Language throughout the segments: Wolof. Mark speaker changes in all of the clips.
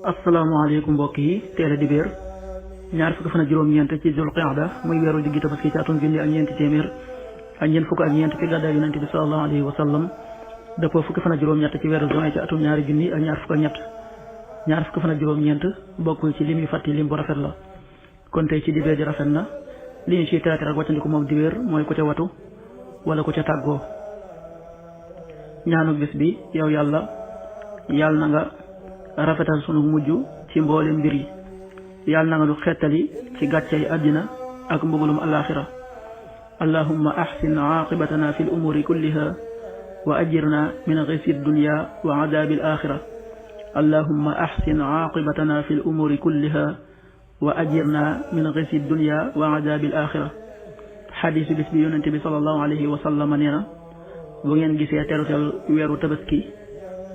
Speaker 1: asalaamaaleykum mbokk yi teel a dibéer ñaar fukki fan ak juróom-ñeent ci Zul Qa'da muy weeru diggi tabaski ci atum junni ak ñeenti téeméer ak ñeent fukk ak ñeent ci gàddaay yonente bi sallallahu alayhi wa sallam dëppoo fukki fan ak juróom-ñett ci weeru juin ci atum ñaari junni ak ñaar fukk ak ñett ñaar fukki fan ak juróom-ñeent bokkul ci lim yu fàtti lim bu rafet la kon tey ci dibéer ji rafet na li ñu ciy traité ak wàccandiku moom dibéer mooy ku ca watu wala ku ca tàggoo ñaanu bis bi yow yàlla na nga rafetal sunu mujj ci mboolem mbir yi yàlla na nga nu xettali ci gàccey àddina ak mbugulum alaxira allahumma ahsin aqibatana fi l umuri kulliha wa ajirna min xisi dunya wa adabi al axira allahumma ahsin aqibatana fi l umuri kulliha wa ajirna min xisi dunya wa adabi al axira xadiisu bis bi yonente bi sallallahu alayhi wa sallam nee na bu ngeen gisee terutel weeru tabaski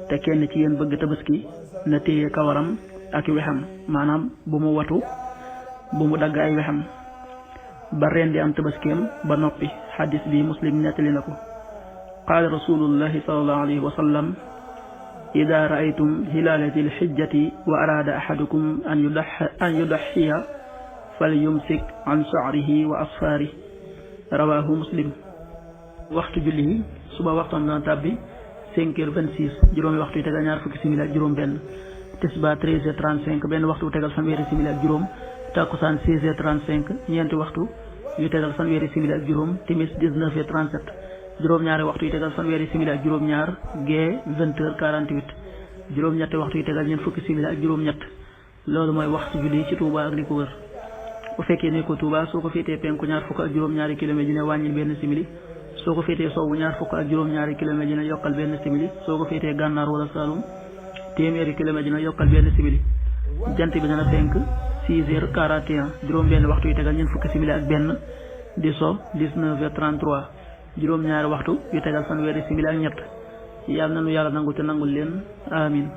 Speaker 1: te kenn ci yéen bëgg tabaski na téye kawaram ak wexam maanaam bu mu watu bu mu dagg ay wexam ba ren di am tabaskeem ba noppi xadis bi muslim nettali na ko qaala rasulullahi sallallahu alayhi wa sallam ida raaytum hilaala dil xijjati wa araada ahadukum an yudaxiya fal yumsik an sha'rihi wa asfaarihi rawaahu muslim waxtu julli yi suba waxtaan dana tàbbi 5h26 juróomi waxtu yu tegal ñaar fukki simili ak juróom benn tisbaar 13h35 benn waxtu yu tegal fanweeri simili ak juróom takkusaan 16h35 ñeenti waxtu yu tegal fanweeri simili ak juróom timis 19h37 juróom-ñaari waxtu yu tegal fanweeri simili ak juróom-ñaar gee 20h48 juróom-ñetti waxtu yu tegal ñeent fukki simili ak juróom-ñett loolu mooy waxtu julli ci Touba ak li ko wër bu fekkee ne ko Touba soo ko féetee penku ñaar fukk ak juróom-ñaari kilomètre dina wàññil benn simili soo ko féetee sowwu ñaar fukk ak juróom-ñaari kilomètre dina yokkal benn simili soo ko féetee gànnaar wala Saalum téeméeri kilomètre dina yokkal benn simili jant bi dana fenk 6h41 juróom benn waxtu yu tegal ñeent fukki simili ak benn di so 19h33 juróom-ñaari waxtu yu tegal fanweeri simili ak ñett yàlla na nu yàlla nangul te nangul leen amin